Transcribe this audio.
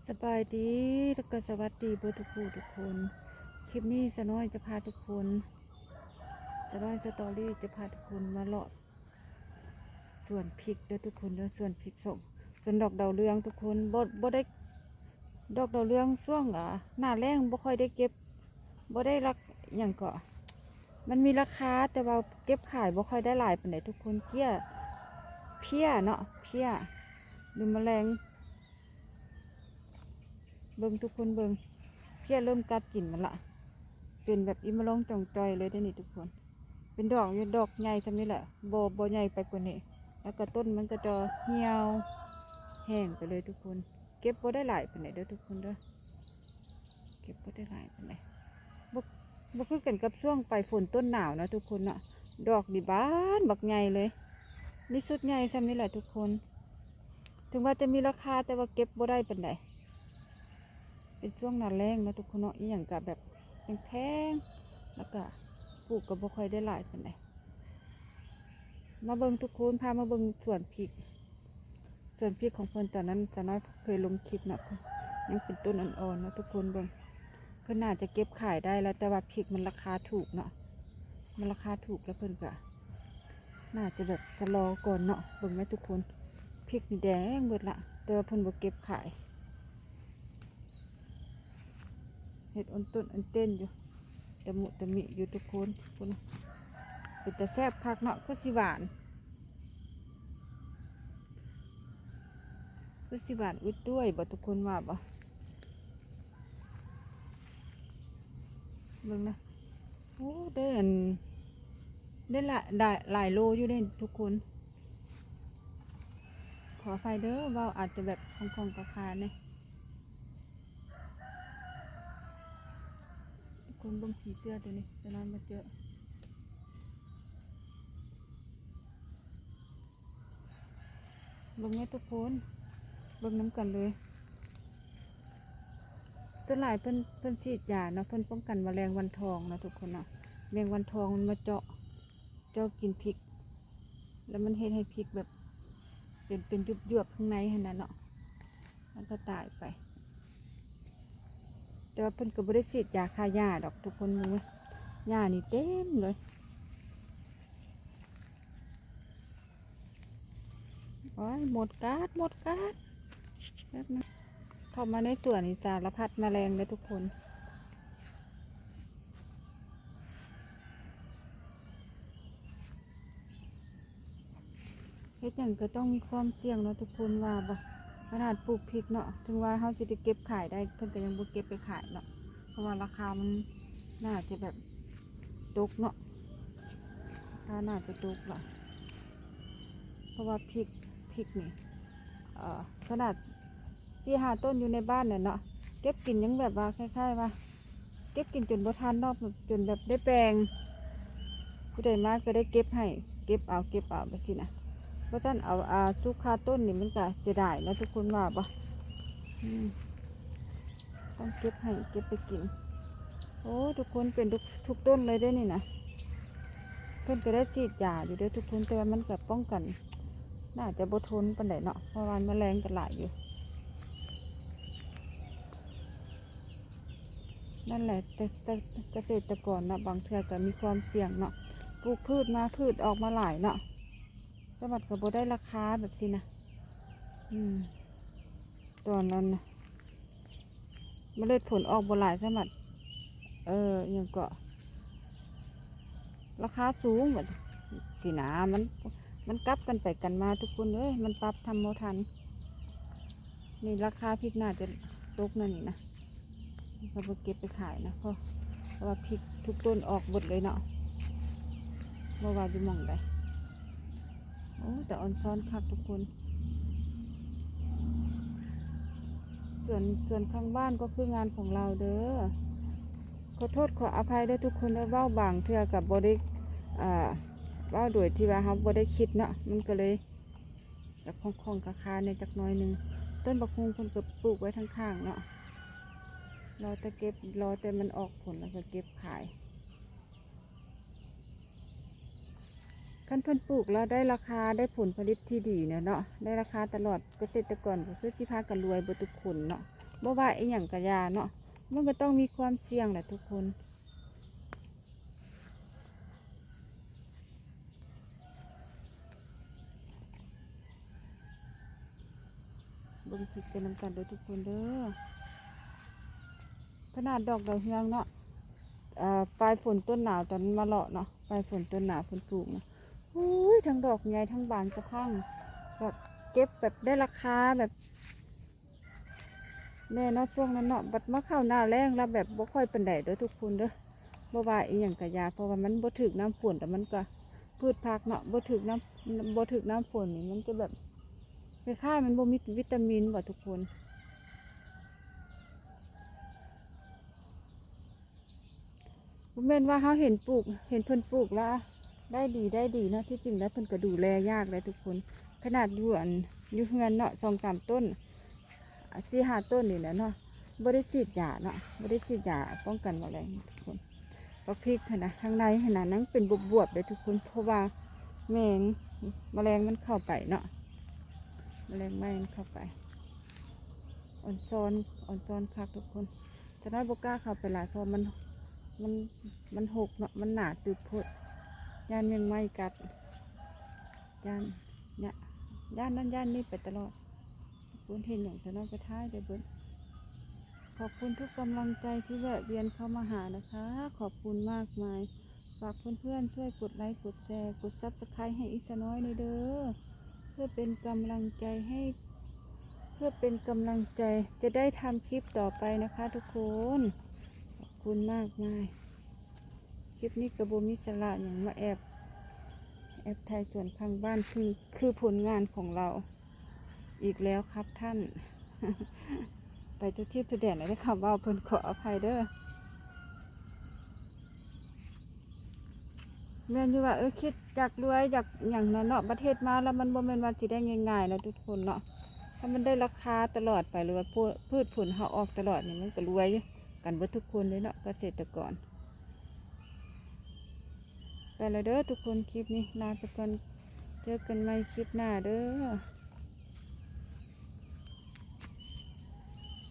ສະບາຍດີ ແລ້ວກໍສະຫວັດດີເບິດທຸກຜູ້ທຸກຄົນ. ຄລິບນີ້ສາວນ້ອຍຈະພາທຸກຄົນ ສາວນ້ອຍສະຕໍຣີຈະພາທຸກຄົນມາເລາະສວນພິກເດີທຸກຄົນເດີ. ສວນພິກ ສວນ ສວນດອກດາວເຮືອງທຸກຄົນ. ບໍ່ ບໍ່ໄດ້ ດອກດາວເຮືອງຊ່ວງ ອາ ໜ້າແລ້ງບໍ່ຄ່ອຍໄດ້ເກັບ ບໍ່ໄດ້ລັກ ຫຍັງເກາະ ມັນມີລາຄາ ແຕ່ວ່າເກັບຂາຍບໍ່ຄ່ອຍໄດ້ຫຼາຍປານໃດທຸກຄົນ. ເພຍ ເພຍເນາະ ເພຍ ຫຼື ມະແລງ. ເບິ່ງທຸກຄົນເບິ່ງ ເພຍເລີ່ມກັດກິນມັນລະ ເປັນແບບອີ່ມະລອງຈ່ອງຈ່ອຍເລີຍເດ້ນີ້ທຸກຄົນ. ເປັນດອກຢູ່ ດອກໃຫຍ່ຊ່ຳນີ້ແຫຼະ ບໍ່ ບໍ່ໃຫຍ່ໄປກວ່ານີ້ ແລ້ວກໍຕົ້ນມັນກໍຈະຫ່ຽວແຫ້ງໄປເລີຍທຸກຄົນ. ເກັບບໍ່ໄດ້ຫຼາຍປານໃດເດີທຸກຄົນເດີ ເກັບບໍ່ໄດ້ຫຼາຍປານໃດ. ບໍ່ ບໍ່ຄືກັນກັບຊ່ວງປາຍຝົນຕົ້ນໜາວເນາະທຸກຄົນເນາະ. ດອກນີ້ບານບັກໃຫຍ່ເລີຍ ນີ້ຊຸດໃຫຍ່ຊ່ຳນີ້ແຫຼະທຸກຄົນ. ເຖິງວ່າຈະມີລາຄາ ແຕ່ວ່າເກັບບໍ່ໄດ້ປານໃດ. ເປັນຊ່ວງໜ້າແລ້ງເນາະທຸກຄົນເນາະ ອີ່ຫຍັງກະແບບແພງໆ ແລ້ວກະປູກກໍບໍ່ຄ່ອຍໄດ້ຫຼາຍປານໃດ. ມາເບິ່ງທຸກຄົນ ພາມາເບິ່ງສວນພິກ ສວນພິກຂອງເພິ່ນ. ຕອນນັ້ນສາວນ້ອຍເຄີຍລົງຄລິບເນາະ ຍັງເປັນຕົ້ນອ່ອນໆເນາະທຸກຄົນ. ເບິ່ງ ເພິ່ນໜ້າຈະເກັບຂາຍໄດ້ແລ້ວ ແຕ່ວ່າພິກມັນລາຄາຖືກເນາະ ມັນລາຄາຖືກ ແລ້ວເພິ່ນກະໜ້າຈະແບບຊະລໍກ່ອນເນາະ. ເບິ່ງແມ້ທຸກຄົນ ພິກນີ້ແດງເບິດລະ ແຕ່ວ່າເພິ່ນບໍ່ເກັບຂາຍ. ເຮັດອົນຕົນອັນເຕັ້ນຢູ່ ຕະມຸຕະມິຢູ່ທຸກຄົນ. ພຸ້ນນະ ເປັນຕາແຊບຄັກເນາະ ຄືຊິຫວານ ຄືຊິຫວານອຸດດ້ວຍບໍ່ ທຸກຄົນວ່າບໍ່? ເບິ່ງນະ ໂອ້ ໄດ້ອັນ ໄດ້ຫຼາຍ ຫຼາຍ ຫຼາຍໂລຢູ່ເດ້ທຸກຄົນ. ຂໍອະໄພເດີ ເວົ້າອາດຈະແບບຄ່ອງໆຄາໆແດ່. ທຸກຄົນເບິ່ງຜີເສືອໂຕນີ້ ຈະນອນມາເຈີ ເບິ່ງແມ້ທຸກຄົນ ເບິ່ງນຳກັນເລີຍ. ສ່ວນຫຼາຍເພິ່ນ ເພິ່ນສີດຢາເນາະ ເພິ່ນປ້ອງກັນມະແລງວັນທອງເນາະທຸກຄົນເນາະ. ແມງວັນທອງມັນມາເຈາະ ເຈາະກິນພິກ ແລ້ວມັນເຮັດໃຫ້ພິກແບບເປັນ ເປັນຢວບໆຂ້າງໃນຫັ້ນນະເນາະ ມັນກໍຕາຍໄປ. ແຕ່ວ່າເພິ່ນກໍບໍ່ໄດ້ສີດຢາຂ້າຫຍ້າດອກທຸກຄົນ. ເບິ່ງເວີຍ ຫຍ້ານີ້ເຕັມເລີຍ. ໂອ້ຍ ມົດກັດ ມົດກັດ ແປັບໜຶ່ງ. ເຂົ້າມາໃນສວນນີ້ສາລະພັດມະແລງເດີທຸກຄົນ. ເຮັດຫຍັງກໍຕ້ອງມີຄວາມສ່ຽງເນາະທຸກຄົນວ່າບໍ່? ຂະໜາດປູກພິກເນາະ ເຖິງວ່າເຮົາຊິໄດ້ເກັບຂາຍໄດ້ ເພິ່ນກໍຍັງບໍ່ເກັບໄປຂາຍເນາະ ເພາະວ່າລາຄາມັນໜ້າຈະແບບຕົກເນາະ ລາຄາໜ້າຈະຕົກລະ. ເພາະວ່າພິກ ພິກນີ້ ເອີ ຂະໜາດສີ່ຫ້າຕົ້ນຢູ່ໃນບ້ານນັ້ນເນາະ ເກັບກິນຍັງແບບວ່າຄ້າຍໆວ່າ ເກັບກິນຈົນບໍ່ທັນເນາະ ຈົນແບບໄດ້ແບ່ງ ຜູ້ໃດມາກໍໄດ້ເກັບໃຫ້ ເກັບເອົາ ເກັບເອົາແບບຊີ້ນະ. ບໍ່ຊັ້ນເອົາ ອາ ສຸກຄາຕົ້ນນີ້ມັນກະເສຍດາຍເນາະ ທຸກຄົນວ່າບໍ່? ອືມ ຕ້ອງເກັບໃຫ້ ເກັບໄປກິນ. ໂອ້ ທຸກຄົນ ເປັນທຸກ ທຸກຕົ້ນເລີຍເດ້ນີ້ນະ. ເພິ່ນກໍໄດ້ສີດຢາຢູ່ເດ້ທຸກຄົນ ແຕ່ວ່າມັນກໍປ້ອງກັນ ໜ້າຈະບໍ່ທົນປານໃດເນາະ ເພາະວ່າມະແລງກໍຫຼາຍຢູ່. ນັ້ນແຫຼະ ແຕ່ ແຕ່ກະເສດຕະກອນເນາະ ບາງເທື່ອກໍມີຄວາມສ່ຽງເນາະ ປູກພືດມາ ພືດອອກມາຫຼາຍເນາະ ແຕ່ບັດກໍບໍ່ໄດ້ລາຄາແບບຊີ້ນະ. ອືມ ຕອນນັ້ນນະ ເມລັດຜົນອອກບໍ່ຫຼາຍ ສາມາດ ເອີ ຫຍັງເກາະ ລາຄາສູງບັດຊີ້ນະ ມັນ ມັນກັບກັນໄປກັນມາທຸກຄົນເອີຍ ມັນປັບທຳບໍ່ທັນ. ນີ້ລາຄາພິກໜ້າຈະຕົກນະນີ້ນະ ເຂົາບໍ່ເກັບໄປຂາຍນະ ເພາະ ເພາະວ່າພິກທຸກຕົ້ນອອກເບິດເລີຍເນາະ ບໍ່ວ່າຢູ່ໝ່ອງໃດ. ໂອ້ ແຕ່ອອນຊອນຄັກທຸກຄົນ. ສວນ ສວນຂ້າງບ້ານກໍຄືງານຂອງລາວເດີ. ຂໍໂທດຂໍອະໄພເດີທຸກຄົນເດີ ເວົ້າບາງເທື່ອກໍບໍ່ໄດ້ ເອີ ເວົ້າໂດຍທີ່ວ່າເຮົາບໍ່ໄດ້ຄິດເນາະ ມັນກໍເລີຍ ກໍຄ່ອງໆຄາໆແດ່ຈັກໜ້ອຍໜຶ່ງ. ຕົ້ນບັກຫຸ່ງເພິ່ນກໍປູກໄວ້ທາງຂ້າງເນາະ ລໍແຕ່ເກັບ ລໍແຕ່ມັນອອກຜົນແລ້ວກໍເກັບຂາຍ. ຂ ຄັນເພິ່ນປູກແລ້ວໄດ້ລາຄາ ໄດ້ຜົນຜະລິດທີ່ດີແຫຼະເນາະ ໄດ້ລາຄາຕະຫຼອດ ກະເສດຕະກອນກໍຄືຊິພາກັນລວຍເບິດທຸກຄົນເນາະ. ບໍ່ວ່າອີ່ຫຍັງກະຢ່າເນາະ ມັນກໍຕ້ອງມີຄວາມສ່ຽງແຫຼະທຸກຄົນ. ເບິ່ງພລິກໄປນຳກັນເດີທຸກຄົນເດີ. ຂະໜາດດອກດາວເຮືອງເນາະ ເອີ ປາຍຝົນຕົ້ນໜາວ ຕອນມາເລາະເນາະ ປາຍຝົນຕົ້ນໜາວເພິ່ນປູກນະ ໂອ້ຍ ທັງດອກໃຫຍ່ ທັງບານສະພັ່ງ ແບບເກັບແບບໄດ້ລາຄາແບບ ແນ່ເນາະ ຊ່ວງນັ້ນເນາະ. ບັດມາເຂົ້າໜ້າແລ້ງແລ້ວແບບບໍ່ຄ່ອຍປານໃດເດີທຸກຄົນເດີ. ບໍ່ວ່າອີ່ຫຍັງກະຢ່າ ເພາະວ່າມັນບໍ່ຖືກນ້ຳຝົນ ແລ້ວມັນກະ ພືດຜັກເນາະ ບໍ່ຖືກນ້ຳ ບໍ່ຖືກນ້ຳຝົນນີ້ ມັນຈະແບບ ຄ້າຍໆ ມັນບໍ່ມີວິຕາມິນບໍທຸກຄົນ. ບໍ່ແມ່ນວ່າເຮົາເຫັນປູກ ເຫັນເພິ່ນປູກແລ້ວໄດ້ດີ ໄດ້ດີເນາະ ທີ່ຈິງແລ້ວເພິ່ນກໍດູແລຍາກເລີຍທຸກຄົນ. ຂະໜາດຢູ່ ອັນ ຢູ່ເຮືອນເນາະ ສອງສາມຕົ້ນ ສີ່ຫ້າຕົ້ນນີ້ແຫຼະເນາະ ບໍ່ໄດ້ສີດຢາເນາະ ບໍ່ໄດ້ສີດຢາປ້ອງກັນມະແລງທຸກຄົນ. ບັກພລິກຫັ້ນນະ ທາງໃນຫັ້ນນະ ຍັງເປັນບວບໆເດ້ທຸກຄົນ ເພາະວ່າແມງ ມະແລງມັນເຂົ້າໄປເນາະ ມະແລງໄມ້ມັນເຂົ້າໄປ. ອ່ອນຊອນ ອ່ອນຊອນຄັກທຸກຄົນ. ສາວນ້ອຍບໍ່ກ້າເຂົ້າໄປຫຼາຍ ເພາະມັນ ມັນ ມັນຫົກເນາະ ມັນໜາຕຶບໂພດ ຢ້ານແມງໄມ້ກັດ ຢ້ານ ຢ້ານນັ້ນຢ້ານນີ້ໄປຕະຫຼອດ. ທຸກຄົນເຫັນຫຍັງສາວນ້ອຍກໍຖ່າຍໄດ້ເບິດ. ຂອບຄຸນທຸກກຳລັງໃຈທີ່ແວະວຽນເຂົ້າມາຫານະຄະ ຂອບຄຸນມາກມາຍ. ຝາກເພື່ອນໆ ຊ່ວຍກົດໄລ ກົດແຊ ກົດ Subscribe ໃຫ້ອີສານ້ອຍແດ່ເດີ ເພື່ອເປັນກຳລັງໃຈໃຫ້ ເພື່ອເປັນກຳລັງໃຈຈະໄດ້ທຳຄລິບຕໍ່ໄປນະຄະທຸກຄົນ. ຂອບຄຸນມາກມາຍ. ຄລິບນີ້ກໍບໍ່ມີສາລະຫຍັງ ມາແອບ ແອບຖ່າຍສວນຂ້າງບ້ານ ຄື ຄືຜົນງານຂອງລາວອີກແລ້ວຄັບທ່ານ. ໄປທຸກທິດທຸກແດນແລ້ວເດ້ຄຳເວົ້າເພິ່ນ ຂໍອະໄພເດີ. ແມ່ນຢູ່ວ່າ ເອີ ຄິດຢາກລວຍ ຢາກຫຍັງນັ້ນເນາະ ບັດເຮັດມາແລ້ວມັນບໍ່ແມ່ນວ່າຊິໄດ້ງ່າຍໆເນາະທຸກຄົນເນາະ. ຖ້າມັນໄດ້ລາຄາຕະຫຼອດໄປ ຫຼືວ່າພືດ ພືດຜົນເຮົາອອກຕະຫຼອດນີ້ ມັນກໍລວຍກັນເບິດທຸກຄົນເລີຍເນາະ ກະເສດຕະກອນ. ໄປແລ້ວເດີທຸກຄົນ ຄລິບນີ້ລາໄປກ່ອນ ເຈີກັນໃໝ່ຄລິບໜ້າເດີ.